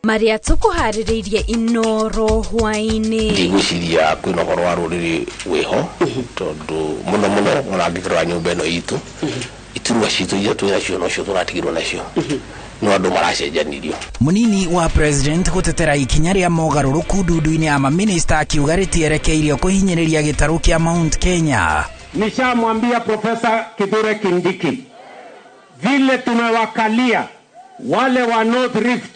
Marĩa tũkũharĩrĩirie Inoro hwaĩ-inĩ. Ndigwĩciria kwĩna ũhoro wa rũrĩrĩ wĩho, tondũ mũno mũno ona angĩkĩrora nyũmba ĩno itũ, iturwa citũ iria twĩ nacio nocio tũratigirwo nacio, no andũ maracenjanirio. Munini wa president gutetera ikinya ria mogarũrũku ndundu-inĩ ya maminista, akiuga rĩtierekeirio kũhinyĩrĩria gĩtarũ kĩa Mount Kenya. Nishamwambia Profesa Kithure Kindiki vile tumewakalia wale wa North Rift,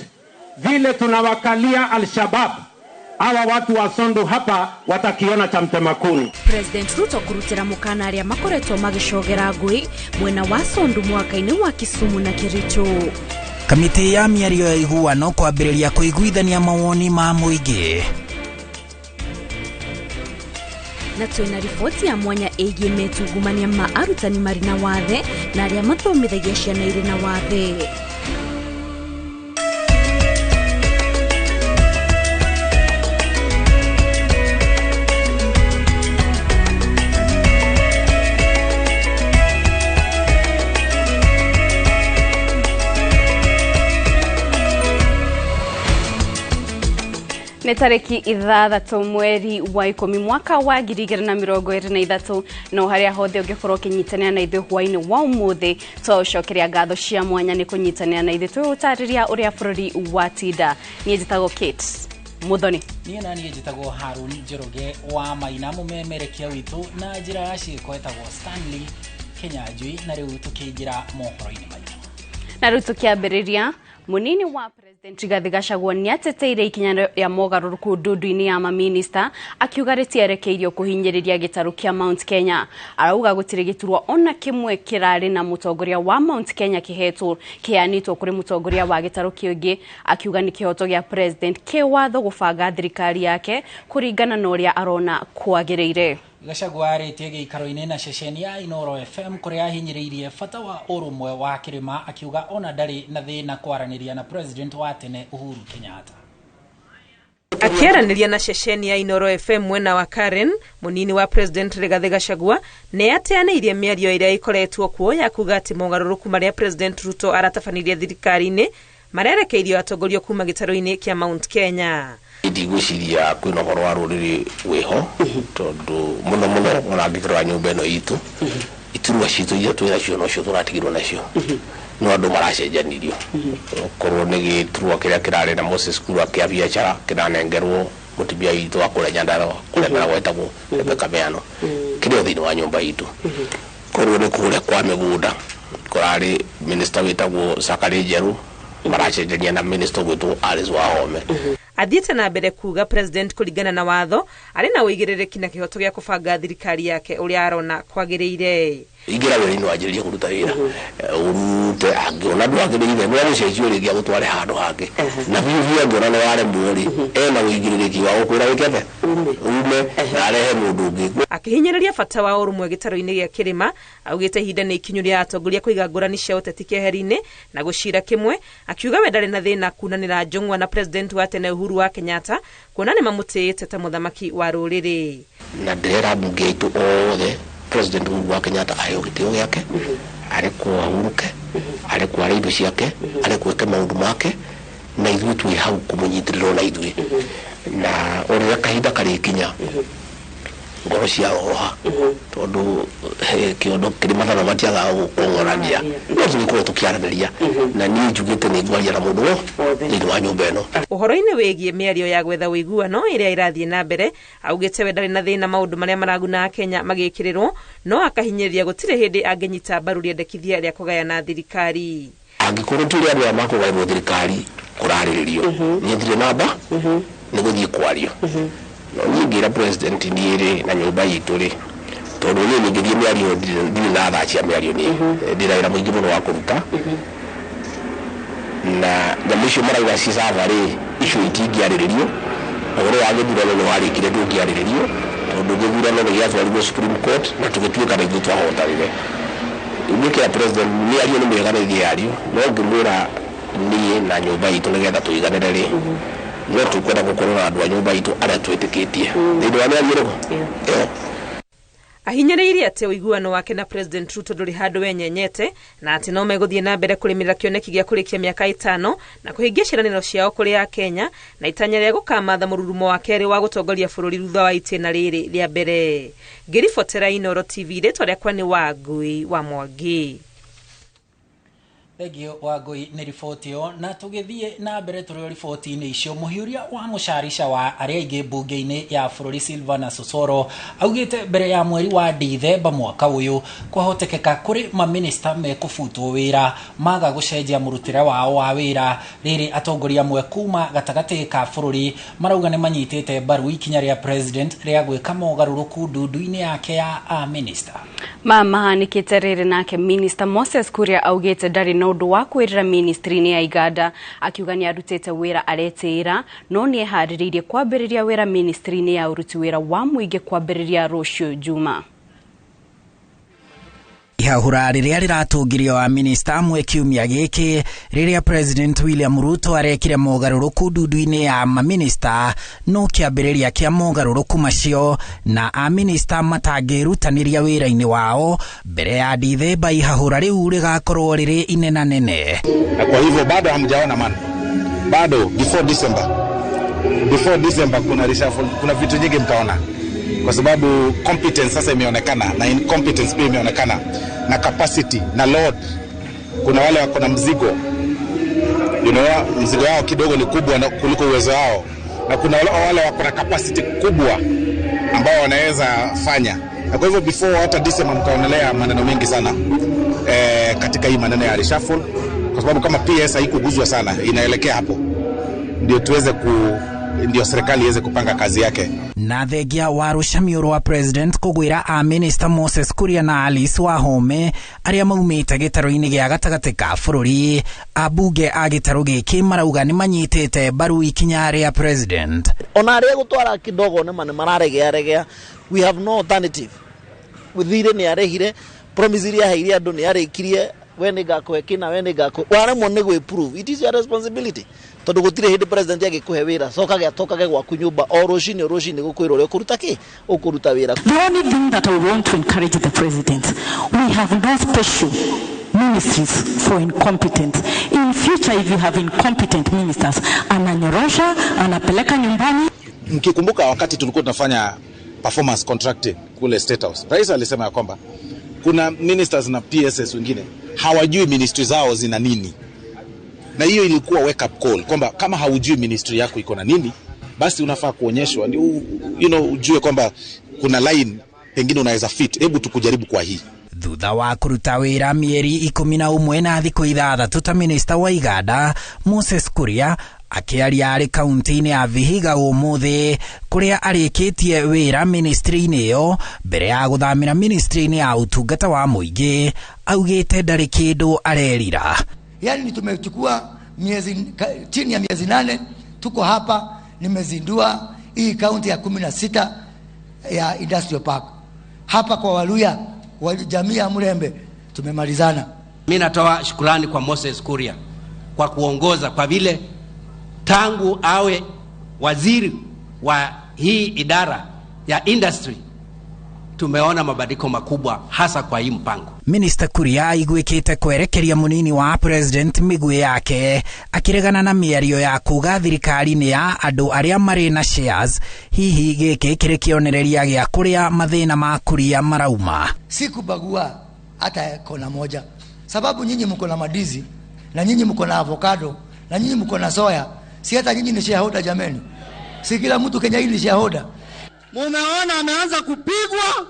vile tunawakalia Al-Shabab, hawa watu wa Sondu hapa watakiona cha mtema kuni. President Ruto kurutĩra mũkana arĩa makoretwo magĩcogera ngũĩ mwena wa Sondu mwaka-inĩ wa Kisumu na Kericho. Kamĩtĩ ya mĩario ya iguano kwambĩrĩria kũiguithania mawoni ma mũingĩ. Na twĩna riboti ya mwanya ĩgiĩ metungumania ma arutani marĩ na wathe na arĩa mathomithagia ciana irĩ na wathe. Nĩ tarĩki 6 mweri wa 10 mwaka wa 2023, no harĩa hothe ũngĩkorwo ũkĩnyitanĩra na ithuĩ hwaĩ-inĩ wa ũmũthĩ, twaũcokeria ngatho cia mwanya nĩ kũnyitanĩra na ithuĩ twĩgũtarĩria ũrĩa bũrũri watinda. Niĩ njĩtagwo Kate Muthoni. Niĩ na niĩ njĩtagwo Harun Njoroge wa Maina, mũmemerekia witũ na njĩra ya ciĩko etagwo Stanley Kinyanjui, na rĩu tũkĩingĩra mohoro-inĩ maitũ. Na rĩu tũkĩambĩrĩria, munini wa President Rigathi Gachagua nĩateteire ikinya rĩa mogarũrũku ndundu-inĩ ya maminista, akiuga rĩtierekeirio kũhinyĩrĩria gĩtarũ kĩa Mount Kenya. Arauga gũtirĩ gĩturwa ona kĩmwe kĩrarĩ na mũtongoria wa Mount Kenya kĩhetwo kĩheanĩtwo kũrĩ mũtongoria wa gĩtarũ kĩngĩ, akiuga nĩ kĩhoto gĩa president kĩwatho gũbanga thirikari yake kũringana na ũrĩa arona kwagĩrĩire. Gachagua arĩtie gĩikaro-inĩ na ceceni ya Inoro FM kũrĩa ahinyĩrĩirie bata wa ũrũmwe wa kĩrĩma, akiuga ona ndarĩ na thĩna kwaranĩria na president wa tene Uhuru Kenyatta. Akĩaranĩria na ceceni ya Inoro FM mwena wa Karen, munini wa president Rigathi Gachagua nĩ ateanĩirie mĩario ĩrĩa ĩkoretwo kuo ya kuga atĩ mogarũrũku marĩa President Ruto aratabanirie thirikari-inĩ marerekeirio atongoria kuma gĩtarũ-inĩ kĩa Mount Kenya. Ndigwĩciria kwĩna ũhoro wa rũrĩrĩ wĩho, tondũ mũno mũno ona angĩkĩrora nyũmba ĩno itũ, iturwa citũ iria twĩ nacio nocio tũratigirwo nacio, no andũ maracenjanirio. Okorwo nĩ gĩturwa kĩrĩa kĩrarĩ na Moses Kuria kĩa biacara kĩranengerwo mũtumia witũ wa kũrĩa Nyandarua kũrĩa meragwo etagwo Rebecca Miano, kĩrĩ o thĩinĩ wa nyũmba itũ. Korwo nĩ kũrĩa kwa mĩgũnda kũrarĩ minister wĩtagwo Sakari Njerũ, maracenjania na minister ũgwĩtwo Alice Wahome. Athiĩte na mbere kuga president kũringana na watho arĩ na ũigĩrĩrĩki na kĩhoto gĩa kũbanga thirikari yake ũrĩa arona kwagĩrĩire. Ingĩra wĩra-inĩ wanjĩrĩrie kũruta wĩra, ũrute, angĩona ndwagĩrĩire no agũcenjie rĩngĩ agũtware handũ hangĩ, na biũ biũ angĩona nĩ waremwo rĩ, ena ũigĩrĩrĩki wa gũkwĩra wĩke atĩa, ume na arehe mũndũ ũngĩ. Akĩhinyĩrĩria bata wa ũrũmwe gĩtarũ-inĩ gĩa kĩrĩma, augĩte ihinda nĩ ikinyu rĩa atongoria kũiga ngũrani cia ũteti keheri-inĩ na gũcira kĩmwe, akiuga we ndarĩ na thĩna kunanĩra njũng'wa na president wa tene Uhuru wa Kenyatta kuona nĩ mamũtĩĩte ta mũthamaki wa rũrĩrĩ. Na ndĩrera mbunge aitũ othe President Uhuru wa Kenyatta aheo gĩtĩo gĩake, arekwo ahurũke, arekwo arĩe indo ciake, arekwo eke maũndũ make, na ithuĩ twĩ hau kũmũnyitĩrĩra ona ithuĩ. Na ũrĩa kahinda karĩkinya ngoro ciaroha, tondũ kĩondo kĩrĩ mathaa matiagaga gũkũng'orania, no tũgĩkorwo tũkĩaranĩria, na niĩ njugĩte nĩ ngwaria na mũndũ wothe thĩinĩ wa nyũmba ĩno. Ũhoro-inĩ wĩgiĩ mĩario ya gwetha ũiguano ĩrĩa ĩrathiĩ na mbere, augĩte we ndarĩ na thĩna maũndũ marĩa maraguna Akenya magĩkĩrĩrwo, no akahinyĩrĩria gũtirĩ hĩndĩ angĩnyita mbaru rĩendekithia rĩa kũgayana thirikari. Angĩkorwo tũrĩ andũ aya makũgaĩrwo thirikari kũrarĩrĩrio, niĩ ndirĩ namba nĩ gũthiĩ kwario. No niĩ ngĩra president niĩ rĩ na nyũmba itũ rĩ, tondũ niĩ ningĩthiĩ mĩario ndirĩ na thaa cia mĩario niĩ, ndĩ na wĩra mũingĩ mũno wa kũruta, na nyamũ icio marauga ci sava rĩ, icio itingĩarĩrĩrio. Ũhoro wa gĩthurano nĩ warĩkire ndũngĩarĩrĩrio, tondũ gĩthurano nĩ gĩatwarirwo Supreme Court na tũgĩtuĩka na ithuĩ twahotanire. Ingĩkĩra president mĩario nĩ mĩega na ithiĩ yario, no ngĩmwĩra niĩ na nyũmba itũ nĩgetha tũiganĩre rĩ, no tũkwenda gũkorwo na andũ a nyũmba itũ arĩa twĩtĩkĩtie thĩinĩ wa mĩario ĩrĩkũ ĩyo. Ahinyĩrĩirie atĩ ũiguano wake na President Ruto ndũrĩ handũ wenyenyete na atĩ no megũthiĩ na mbere kũrĩmĩra kĩoneki gĩa kũrĩkia mĩaka 5 na kũhingia ciĩranĩro ciao kũrĩ Akenya na itanya rĩa gũkamatha mũrurumo wa kerĩ wa gũtongoria bũrũri thutha wa itĩna rĩrĩ rĩa mbere. Ngĩribotera Inooro TV, rĩtwa rĩakwa nĩ Wangui wa Mwangi. Thengio Wangui nĩ riboti ĩyo. Na tũgĩthiĩ na mbere tũrĩ riboti-inĩ icio, mũhiũria wa mũcarica wa arĩa aingĩ mbunge-inĩ ya bũrũri Silvana Sosoro augĩte mbere ya mweri wa Dithemba mwaka ũyũ kwahotekeka kũrĩ maminista mekũbutwo wĩra maga gũcenjia mũrutĩre wao wa wĩra. Rĩrĩ atongoria amwe kuma gatagatĩ ka bũrũri marauga nĩ manyitĩte mbaru ikinya rĩa president rĩa gwĩka mogarũrũku ndundu-inĩ yake ya a-minista. Mahanĩkĩte rĩrĩ nake Minister Moses Kuria augĩte ndarĩ na ũndũ wa kwĩrĩra ministry-inĩ ya Iganda, akiuga nĩ arutĩte wĩra aretĩĩra no nĩ eharĩrĩirie kwambĩrĩria wĩra ministry-inĩ ya ũruti wĩra wa mũingĩ kwambĩrĩria rũciũ Juma. Ihahũra rĩrĩa rĩratũngirio wa minista amwe kiumia gĩkĩ rĩrĩa President William Ruto arekire mogarũrũku ndundu-inĩ ya maminista no kĩambĩrĩria kĩa mogarũrũku macio na aminista matangĩrutanĩria wĩra-inĩ wao mbere ya Dithemba ihahũra rĩu rĩgakorwo rĩrĩ inenanene. Na kwa hivyo bado hamjaona man, bado before December kuna reshuffle, kuna vitu nyingi mtaona, kwa sababu competence sasa imeonekana na incompetence pia imeonekana na capacity na load. Kuna wale wako na mzigo, you know, mzigo wao kidogo ni kubwa kuliko uwezo wao, na kuna wale wako na capacity kubwa ambao wanaweza fanya. Na kwa hivyo before hata December mtaonelea maneno mengi sana katika hii maneno ya reshuffle, kwa sababu kama PS haikuguzwa sana inaelekea hapo ndio tuweze ndio serikali iweze kupanga kazi yake. Na thengia wa rũcamio rwa president kũgwĩra a minister Moses Kuria na Alice Wahome arĩa maumĩte gĩtarũ-inĩ gĩa gatagatĩ ka bũrũri, ambunge a gĩtarũ gĩkĩ marauga nĩ manyitĩte mbaru ikinya rĩa president. Ona arĩa gũtwara kidogo nĩ mararegea regea. We have no alternative. Thirĩ nĩ arehire promise iria aheire andũ nĩ arĩkirie, we nĩ ngakũhe kĩna, we nĩ ngakũhe, waremwo nĩ gwĩ-prove, it is your responsibility. Tondũ gũtirĩ hĩndĩ president agĩkũhe wĩra cokage atokage gwaku nyũmba o rũcinĩ rũcinĩ gũkwĩra ũrĩa ũkũruta kĩ ũkũruta wĩra. The only thing that I want to encourage the president, we have no special ministries for incompetent. In future if you have incompetent ministers, ananyorosha, anapeleka nyumbani. Mkikumbuka wakati tulikuwa tunafanya performance contracting kule State House, rais alisema ya kwamba kuna ministers na PSS wengine hawajui ministry zao zina nini. Na hiyo ilikuwa wake up call kwamba kama haujui ministry yako iko na nini, basi unafaa kuonyeshwa, you know, ujue kwamba kuna line pengine unaweza fit, hebu tukujaribu kwa hii. Thutha wa kũruta wĩra mĩeri 11 na thikũ 6 ta minista wa Iganda, Moses Kuria akĩaria arĩ kaunti-inĩ ya Vihiga ũmũthĩ kũrĩa arĩkĩtie wĩra ministry-inĩ ĩyo mbere ya gũthamĩra ministry-inĩ ya ũtungata wa mũingĩ, augĩte ndarĩ kĩndũ arerira. Yani tumechukua miezi chini ya miezi 8 tuko hapa, nimezindua hii kaunti ya 16 ya Industrial Park hapa kwa Waluya wa jamii ya Murembe, tumemalizana. Mimi natoa shukrani kwa Moses Kuria kwa kuongoza, kwa vile tangu awe waziri wa hii idara ya industry tumeona mabadiliko makubwa hasa kwa hii mpango. Minister Kuria aiguĩkĩte kwerekeria munini wa president mĩguĩ yake akiregana na mĩario ya kuga thirikari nĩ ya andũ arĩa marĩ na shares. Hihi gĩkĩ kĩrĩ kĩonereria gĩa kũrĩa mathĩna ma Kuria marauma. Sikubagua hata kona moja, sababu nyinyi mko na madizi na nyinyi mko na avocado na nyinyi mko na soya, si hata nyinyi ni shareholder jameni? Si kila mtu Kenya hii ni shareholder. Mumeona ameanza kupigwa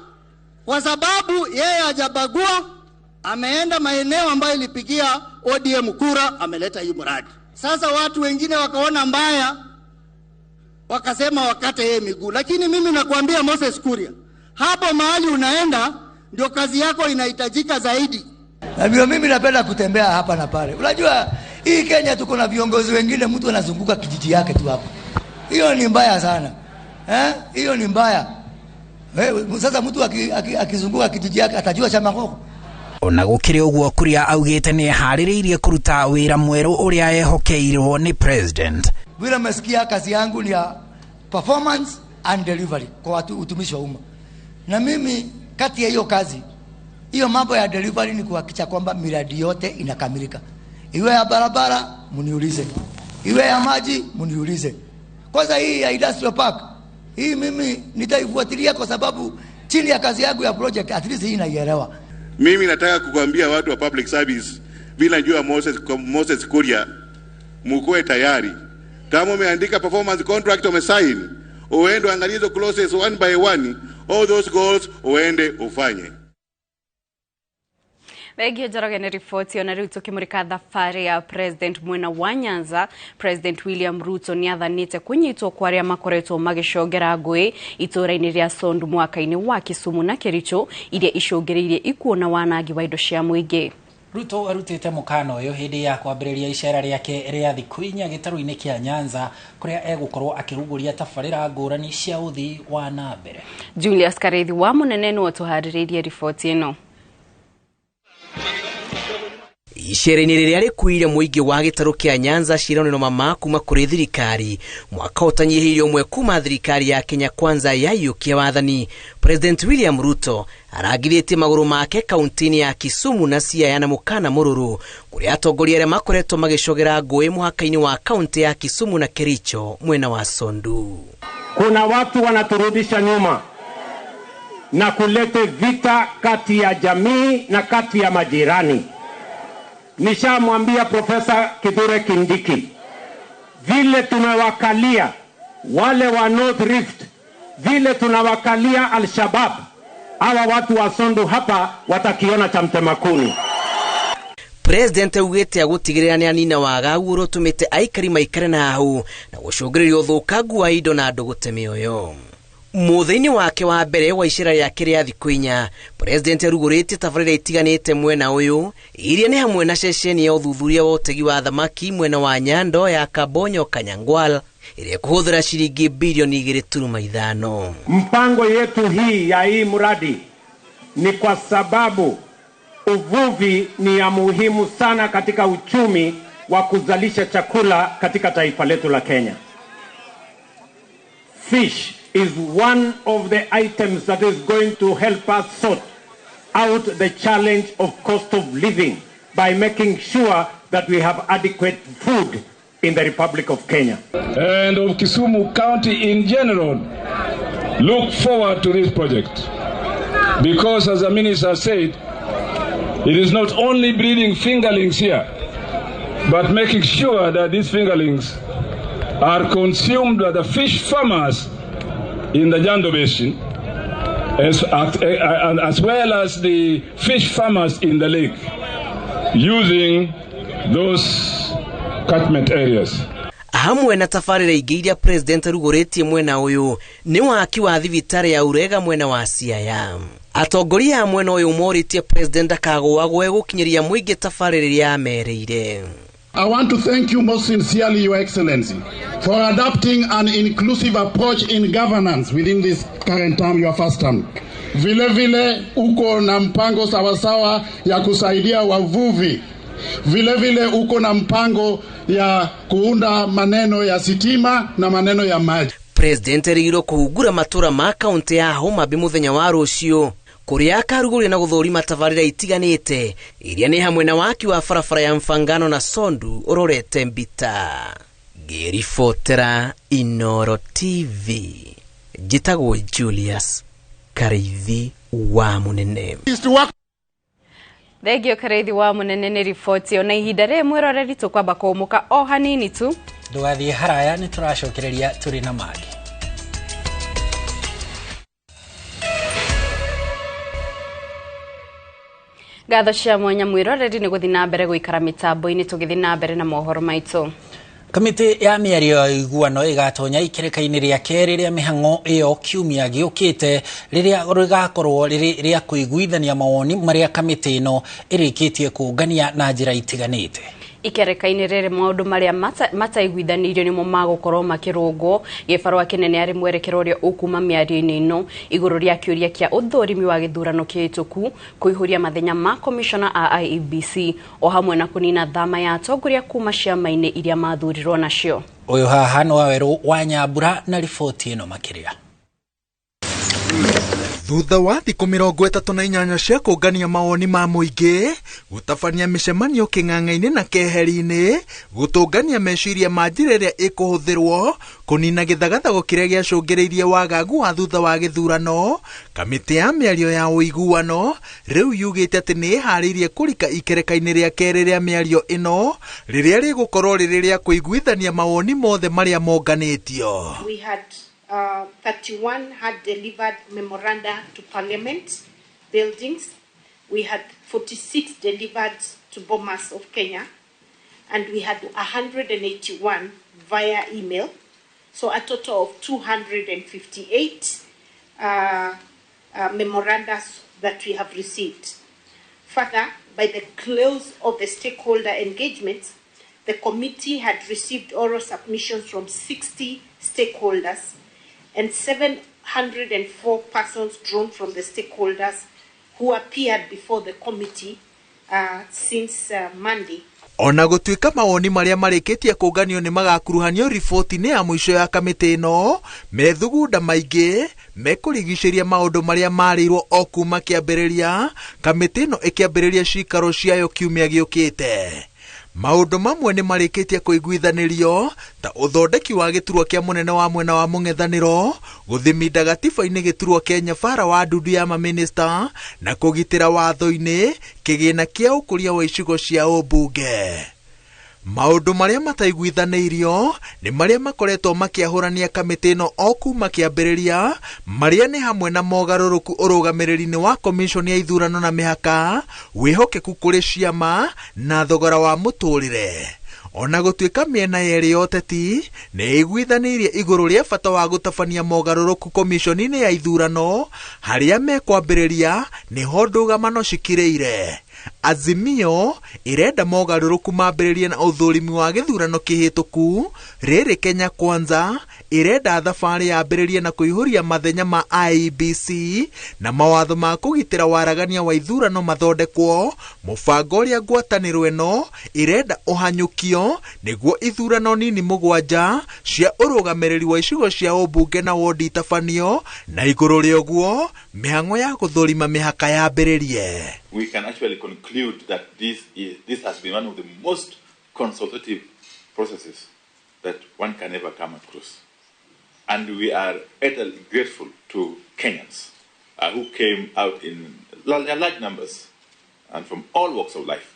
kwa sababu yeye hajabagua, ameenda maeneo ambayo ilipigia ODM kura, ameleta hii mradi. Sasa watu wengine wakaona mbaya, wakasema wakate yeye miguu. Lakini mimi nakwambia Moses Kuria, hapo mahali unaenda ndio kazi yako inahitajika zaidi. Na ndio mimi napenda kutembea hapa na pale. Unajua hii Kenya tuko na viongozi wengine mtu anazunguka kijiji yake tu hapo. Hiyo ni mbaya sana. Hiyo ni mbaya. Sasa mtu akizunguka kijiji yake atajua chama koko. Ona gũkĩrĩ ũguo Kuria augĩte nĩ eharĩrĩirie kũruta wĩra mwerũ ũrĩa ehokeirwo nĩ president. Vile mmesikia kazi yangu ni ya performance and delivery kwa watu utumishi wa umma. Na mimi Kati ya hiyo kazi, hiyo mambo ya delivery ni kuhakikisha kwamba miradi yote inakamilika, iwe ya barabara mniulize, iwe ya maji mniulize. Kwanza hii ya industrial park hii mimi nitaifuatilia kwa sababu chini ya kazi yangu ya project at least hii naielewa. Mimi nataka kukwambia watu wa public service, bila najua Moses Kuria, mkuwe tayari. Kama umeandika performance contract umesign, uende angalie hizo clauses one by one, all those goals uende ufanye. Thengio Njoroge nĩ riboti ona rĩu tũkĩmũrĩka thabarĩ ya President mwena wa Nyanza. President William Ruto nĩathanĩte kũnyitwo kwa arĩa makoretwo magĩcongera ngũĩ itũũra-inĩ rĩa Sondu mwaka-inĩ wa Kisumu na Kericho iria icũngĩrĩirie ikuũ na wanangi wa indo cia mũingĩ. Ruto arutĩte mũkana ũyũ hĩndĩ ya kwambĩrĩria icera rĩake rĩa thikũ inya gĩtarũ-inĩ kĩa Nyanza kũrĩa egũkorwo akĩrugũria tabarĩra ngũrani cia ũthii wa na mbere. Julius Kareithi wa Mũnene nĩwe ũtũharĩrĩirie riboti ĩno. Icera-inĩ rĩrĩa rĩkuire mũingĩ wa gĩtarũ kĩa Nyanza ciĩranĩro mama kuma kũrĩ thirikari mwaka ũtanyihĩire ũmwe kuma thirikari ya Kenya Kwanza yaiyũkia wathani, President William Ruto arangithĩtie magũrũ make kaunti-inĩ ya Kisumu na Siaya na mũkana mũrũrũ kũrĩa atongoria arĩa makoretwo magĩcogera ngũĩ mũhaka-inĩ wa kaunti ya Kisumu na Kericho mwena wa Sondu. Kuna watu wanaturudisha nyuma na kulete vita kati ya jamii na kati ya majirani. Nishamwambia Profesa Kithure Kindiki vile tunawakalia wale wa North Rift, vile tunawakalia Al-Shabaab, hawa watu wa Sondu hapa watakiona cha mtemakuni. President augĩte agũtigĩrĩra nĩ anina wagagu ũrĩa ũtũmĩte aikari maikare na hau na gũcũngĩrĩria ũthũkangu wa indo na andũ gũte mĩoyo. Mũthĩ-inĩ wake wa mbere wa icera rĩake rĩa thikũ inya, President arugũrĩtie tabarĩra itiganĩte mwena ũyũ iria nĩ hamwe na ceceni ya ũthuthuria wa ũtegi wa thamaki mwena wa Nyando ya Kabonyo Kanyangwal ĩrĩa ĩkũhũthĩra ciringi bilioni 2.5. Mpango yetu hii ya hii mradi ni kwa sababu uvuvi ni ya muhimu sana katika uchumi wa kuzalisha chakula katika taifa letu la Kenya. Fish is one of the items that is going to help us sort out the challenge of cost of living by making sure that we have adequate food in the Republic of Kenya. And of Kisumu County in general, look forward to this project because, as the minister said, it is not only breeding fingerlings here, but making sure that these fingerlings are consumed by the fish farmers in the Nyando Basin, as well as the fish farmers in the lake, using those catchment areas. Hamwe na tabarĩra ingĩ iria President arugũrĩtie mwena ũyũ nĩ waki wa thibitarĩ ya Urega mwena wa Siaya. Atongoria a mwena ũyũ morĩtie President ndakagũagwe gũkinyĩria mũingĩ tabarĩra ĩrĩa amerĩire. I want to thank you most sincerely, Your Excellency, for adopting an inclusive approach in governance within this current term, your first term. Vile vile uko na mpango sawasawa ya kusaidia wavuvi. Vile vile uko na mpango ya kuunda maneno ya sitima na maneno ya maji. President erĩgĩrĩirwo kũhungura matũra ma kaunti ya Homa Bay mũthenya wa rũciũ kũrĩa akarugũria na gũthũrima tabarĩra itiganĩte iria nĩ hamwe na waki wa barabara ya Mfangano na Sondu ũrorete Mbita. Ngĩribotera Inoro TV, njĩtagwo Julius Kareithi wa Mũnene. Thengio Kareithi wa Mũnene nĩ riboti ona ihinda rĩrĩ mwĩroreri tũkwamba kũũmũka o hanini tu. Ndũgathiĩ haraya nĩ tũracokereria tũrĩ na mangĩ. Ngatho cia mwanya mwĩroreri nĩ gũthiĩ na mbere gũikara mĩtambo-inĩ tũgĩthiĩ na mbere na mohoro maitũ. Kamĩtĩ ya mĩario ya ũiguano ĩgatonya ikereka-inĩ rĩa kerĩ rĩa mĩhang'o ĩyo kiumia gĩũkĩte rĩrĩa rĩgakorwo rĩrĩ rĩa kũiguithania mawoni marĩa kamĩtĩ ĩno ĩrĩkĩtie kũngania na njĩra itiganĩte. Ikereka-inĩ rĩrĩ maũndũ marĩa mataiguithanĩirio nĩmo magũkorwo makĩrũngwo. Gĩbarũa kĩnene arĩ mwerekero ũrĩa ũkuma mĩario-inĩ ĩno igũrũ rĩa kĩũria kĩa ũthũrimi wa gĩthurano kĩhĩtũku, kũihũria mathenya ma komishona a IEBC o hamwe na kũnina thama ya atongoria kuma ciama-inĩ iria mathurirwo nacio. Ũyũ haha nĩ Wawerũ wa Nyambura na riboti ĩno makĩria. Thutha wa thikũ 38 cia kũngania mawoni ma mũingĩ, gũtabania mĩcemanio kĩng'ang'a-inĩ na keheri-inĩ, gũtũngania meciria ma njĩra ĩrĩa ĩkũhũthĩrwo kũnina gĩthagathago kĩrĩa gĩacũngĩrĩirie wagagu wa thutha wa gĩthurano, kamĩtĩ ya mĩario ya ũiguano rĩu yugĩte atĩ nĩ ĩharĩirie kũrika ikereka-inĩ rĩa kerĩ rĩa mĩario ĩno, rĩrĩa rĩgũkorwo rĩrĩ rĩa kũiguithania mawoni mothe marĩa monganĩtio. We had 31 had delivered memoranda to Parliament buildings. We had 46 delivered to Bomas of Kenya, and we had 181 via email. So a total of 258 memoranda that we have received. Further, by the close of the stakeholder engagements, the committee had received oral submissions from 60 stakeholders and 704 persons drawn from the stakeholders who appeared before the committee since Monday. Ona gũtuĩka mawoni marĩa marĩkĩtie kũnganio nĩ magakuruhanio riboti-inĩ ya mũico ya kamĩtĩ ĩno, methugunda maingĩ mekũrigicĩria maũndũ marĩa marĩirwo o kuma kĩambĩrĩria kamĩtĩ ĩno ĩkĩambĩrĩria cikaro ciayo kiumia gĩũkĩte. Maũndũ mamwe nĩ marĩkĩtie kũiguithanĩrio ta ũthondeki wa gĩturwa kĩa mũnene wa mwena wa mũng'ethanĩro, gũthiminda gatiba-inĩ gĩturwa kĩa nyabara wa ndundu ya mamĩnĩsta, na kũgitĩra watho-inĩ kĩgĩna kĩa ũkũria wa icigo cia ũmbunge. Maũndũ marĩa mataiguithanĩirio nĩ marĩa makoretwo makĩahũrania kamĩtĩ ĩno o kuma kĩambĩrĩria, marĩa nĩ hamwe na mogarũrũku ũrũgamĩrĩri-inĩ wa komishoni ya ithurano na mĩhaka, wĩhokeku kũrĩ ciama na thogora wa mũtũrĩre. Ona gũtuĩka mĩena yerĩ ya ũteti nĩ ĩiguithanĩirie igũrũ rĩa bata wa gũtabania mogarũrũku komishoni-inĩ ya ithurano, harĩa mekwambĩrĩria nĩho ndũgamano cikirĩire. Azimio ĩrenda mogarũrũku mambĩrĩrie na ũthũrimi wa gĩthurano kĩhĩtũku, rĩrĩ Kenya Kwanza ĩrenda thabarĩ yambĩrĩrie na kũihũria mathenya ma IEBC na mawatho ma kũgitĩra waragania wa ithurano mathondekwo, mũbango ũrĩa ngwatanĩro ĩno ĩrenda ũhanyũkio nĩguo ithurano nini 7 cia ũrũgamĩrĩri wa icigo cia ũmbunge na wondi itabanio, na igũrũ rĩa ũguo mĩhang'o ya gũthũrima mĩhaka yambĩrĩrie. We can actually conclude that this has been one of the most consultative processes that one can ever come across. And we are utterly grateful to Kenyans who came out in large numbers and from all walks of life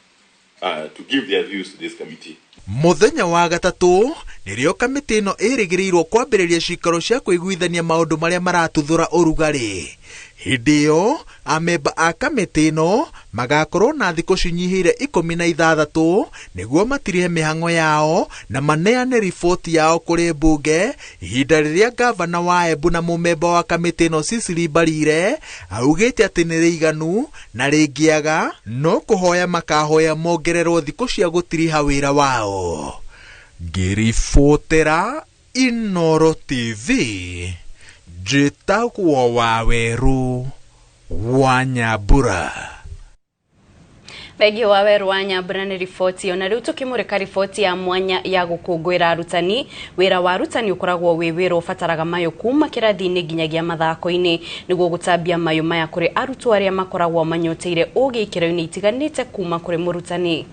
to give their views to this committee. Mũthenya wa gatatũ nĩrĩo kamĩtĩ ĩno ĩrĩgĩrĩirwo kwambĩrĩria cikaro cia kũiguithania maũndũ marĩa maratuthũra ũrugarĩ. Hĩndĩ ĩyo amemba a kamĩtĩ ĩno magakorwo na thikũ cinyihĩire 16 nĩguo matirihe mĩhang'o yao na maneane riboti yao kũrĩ mbunge, ihinda rĩrĩa gavana wa Embu na mũmemba wa kamĩtĩ ĩno Cecily Mbarire augĩte atĩ nĩ rĩiganu na rĩngĩaga no kũhoya makahoya mongererwo thikũ cia gũtiriha wĩra wao. Ngĩribotera Inooro TV, njĩtagwo Wawerũ wa Nyambura. Thengio wa Wawerũ wa Nyambura nĩ riboti. Ona rĩu tũkĩmũrĩka riboti ya mwanya ya gũkũngũĩra arutani. Wĩra wa arutani ũkoragwo wĩ wĩra ũbataraga mayũ kuma kĩrathi-inĩ nginyagia mathako-inĩ, nĩguo gũtambia mayũ maya kũrĩ arutwo arĩa makoragwo manyoteire ũgĩ ikĩro-inĩ itiganĩte kuma kũrĩ mũrutani.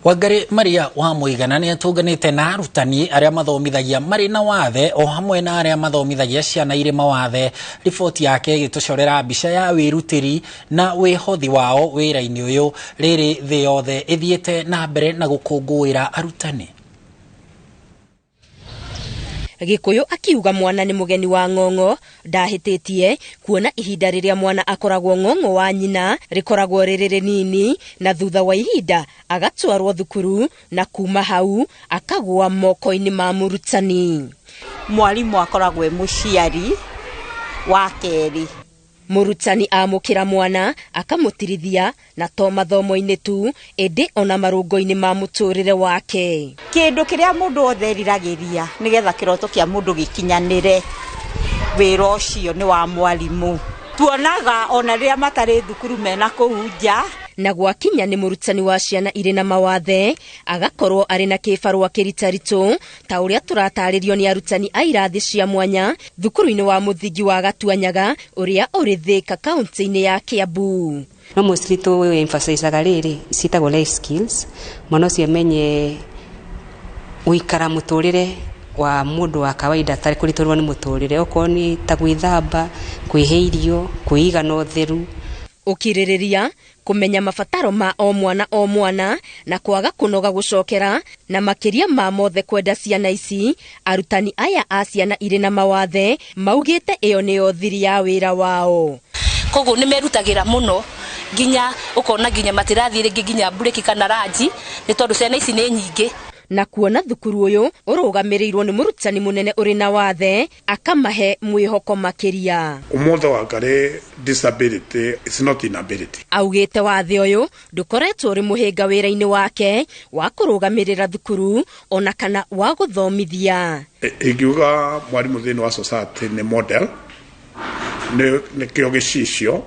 Wangari Maria wa Mũigana nĩ atũnganĩte na arutani arĩa mathomithagia marĩ na wathe o hamwe na arĩa mathomithagia ciana irĩ mawathe. Riboti yake ĩgĩtũcorera mbica ya wĩrutĩri na wĩhothi wao wĩra-inĩ ũyũ rĩrĩ thĩ yothe ĩthiĩte na mbere na gũkũngũĩra arutani. Gikuyu akiuga mwana nĩ mũgeni wa ng'ong'o ndahĩtĩtie kuona ihinda rĩrĩa mwana akoragwo ng'ong'o wa nyina rĩkoragwo rĩrĩ rĩnini, na thutha wa ihinda agatwarwo thukuru na kuma hau akagwa moko-inĩ ma mũrutani. Mwarimu akoragwo e mũciari wa kerĩ. Mũrutani amũkĩra mwana akamũtirithia na to mathomo-inĩ tu ĩndĩ ona marũngo-inĩ ma mũtũrĩre wake. Kĩndũ kĩrĩa mũndũ othe eriragĩria nĩgetha kĩroto kĩa mũndũ gĩkinyanĩre, wĩra ũcio nĩ wa mwarimũ. Tuonaga ona rĩrĩa matarĩ thukuru mena kũu nja Na gwakinya nĩ mũrutani wa ciana irĩ na mawathe agakorwo arĩ na kĩbarũa kĩritaritũ ta ũrĩa tũratarĩrio nĩ arutani a irathi cia mwanya thukuru-inĩ wa mũthingi wa Gatuanyaga ũrĩa ũrĩ Thĩka kaunti-inĩ ya Kiambu. No mostly tũ emphasizaga rĩrĩ ciĩtagwo life skills, mwana ũcio amenye gũikara mũtũrĩre wa mũndũ wa kawaida atarĩ kũritũhĩrwo nĩ mũtũrĩre, okorwo nĩ ta gwĩthamba, kwĩhe irio, kwĩiga na ũtheru. Ũkirĩrĩria, kũmenya mabataro ma o mwana o mwana na kwaga kũnoga gũcokera, na makĩria ma mothe kwenda ciana ici, arutani aya a ciana irĩ na mawathe maugĩte ĩyo nĩyo thiri ya wĩra wao. Koguo nĩ merutagĩra mũno nginya ũkona nginya matirathiĩ rĩngĩ nginya mburĩki kana ranji nĩ tondũ ciana ici nĩ nyingĩ. Na kuona thukuru ũyũ ũrũgamĩrĩirwo nĩ mũrutani mũnene ũrĩ na wathe akamahe mwĩhoko makĩria. Ũmũthĩ wa Ngarĩ, disability is not inability. Augĩte wathe ũyũ ndũkoretwo ũrĩ mũhĩnga wĩra-inĩ wake wa kũrũgamĩrĩra thukuru ona kana wa gũthomithia. Ingiuga mwarimũ thĩinĩ wa society nĩ model, nĩkĩo gĩcicio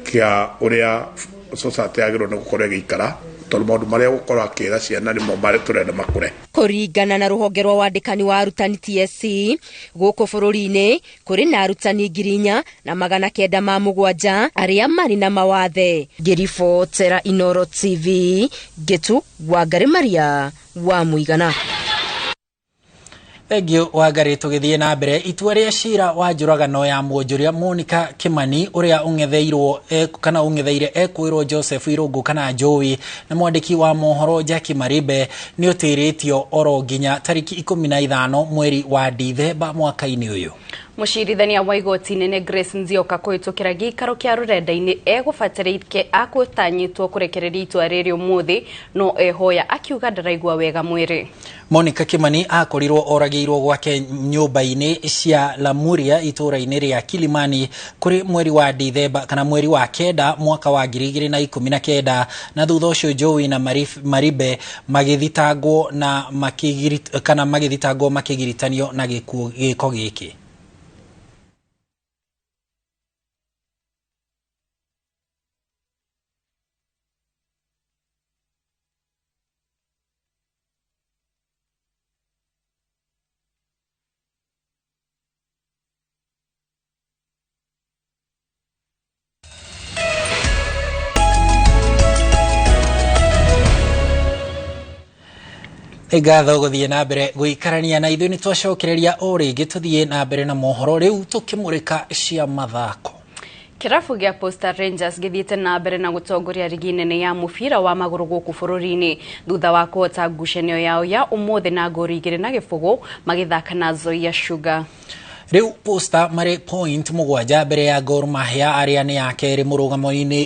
kĩa ũrĩa society yagĩrĩirwo nĩ gũkorwo ĩgĩikara, tondũ maũndũ marĩa gũkorwo akĩra ciana nĩmo marĩa tũrenda makũre. Kũringana na rũhonge rwa wandĩkani wa arutani TSC, gũkũ bũrũri-inĩ kũrĩ na arutani 4907 arĩa marĩ na mawathe. Ngĩribotera Inooro TV, Ngĩtu Wangari Maria wa Mũigana. Thengiũ Wangari. Tũgĩthiĩ na mbere, itua rĩa cira wa njũragano ya mwonjoria Monica Kimani ũrĩa ũng'etheirwo kana ũng'etheire ekwĩrwo Joseph Irũngũ kana Joey na mwandĩki wa mohoro Jackie Maribe nĩ ũtĩrĩtio oro nginya tariki 15 mweri wa Dithemba mwaka-inĩ ũyũ. Mũcirithania wa igoti nene Grace Nzioka kũhĩtũkĩra gĩikaro kĩa rũrenda-inĩ egũbatarĩke akũtanyĩtwo kũrekereria itua rĩrĩ ũmũthĩ, no ehoya akiuga ndaraigua wega mwĩrĩ. Monica Kimani akorirwo oragĩirwo gwake nyũmba-inĩ cia Lamuria itũũra-inĩ rĩa Kilimani kũrĩ mweri wa Dithemba kana mweri wa 9 mwaka wa 2019, na thutha ũcio Joey na Maribe magĩthitangwo na kana magĩthitangwo makĩgiritanio na gĩko gĩkĩ. Ngatho gũthiĩ na mbere gũikarania na ithuĩ, nĩ twacokereria o rĩngĩ tũthiĩ na mbere na mohoro rĩu tũkĩmũrĩka cia mathako. Kĩrabu gĩa Posta Rangers gĩthiĩte na mbere na gũtongoria rigi nene ya mũbira wa magũrũ gũkũ bũrũri-inĩ thutha wa kũhota ngucanio yao ya ũmũthĩ na ngori 2-0 magĩthaka na Nzoia Sugar. Rĩu Posta marĩ point 7 mbere ya Gor Mahia arĩa nĩ ya kerĩ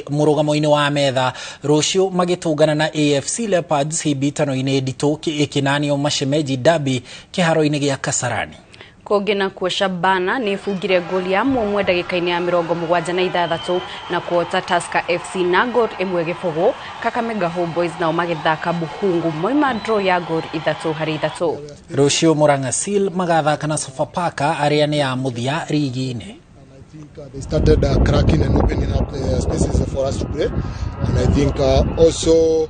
mũrũgamo-inĩ wa metha, rũciũ magĩtũngana na AFC Leopards hĩmbĩtano-inĩ nditũ ĩkĩnanio Mashemeji Derby kĩharo-inĩ gĩa Kasarani. Kũngĩ nakuo Shabana nĩ ĩbungire ngoli ya mũmwe ndagĩka-inĩ ya 76 na kũhota Tusker FC na ngori 1-0. Kakamega Homeboys nao magĩthaka Buhungu moima draw ya ngori 3-3. Rũciũ Murang'a Seal magathaka na Sofapaka arĩa nĩ ya mũthia rigi-inĩ. They started cracking and opening up the spaces for us to play, and I think also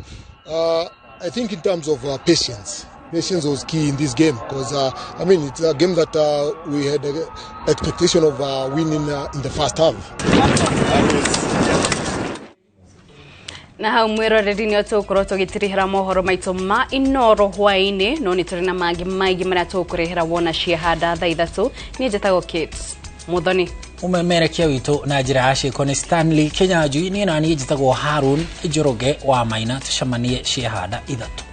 I think in terms of patience. Patience was key in this game because I mean it's a game that we had expectation of winning in the first half. Na hau mwiroreri nĩ tũgũkorwo tũgĩtirihĩra mohoro maitũ ma Inooro hwaĩ-inĩ, no nĩ tũrĩ na mangĩ maingĩ marĩa tũgũkũrehera wona ciahanda thaa 3. Niĩ njĩtagwo Kate Muthoni. Ũmemerekia witũ na njĩra ya ciĩko nĩ Stanley Kinyanjui, niĩ na niĩ njĩtagwo Harun Njoroge wa Maina. Tũcemanie ciahanda 3.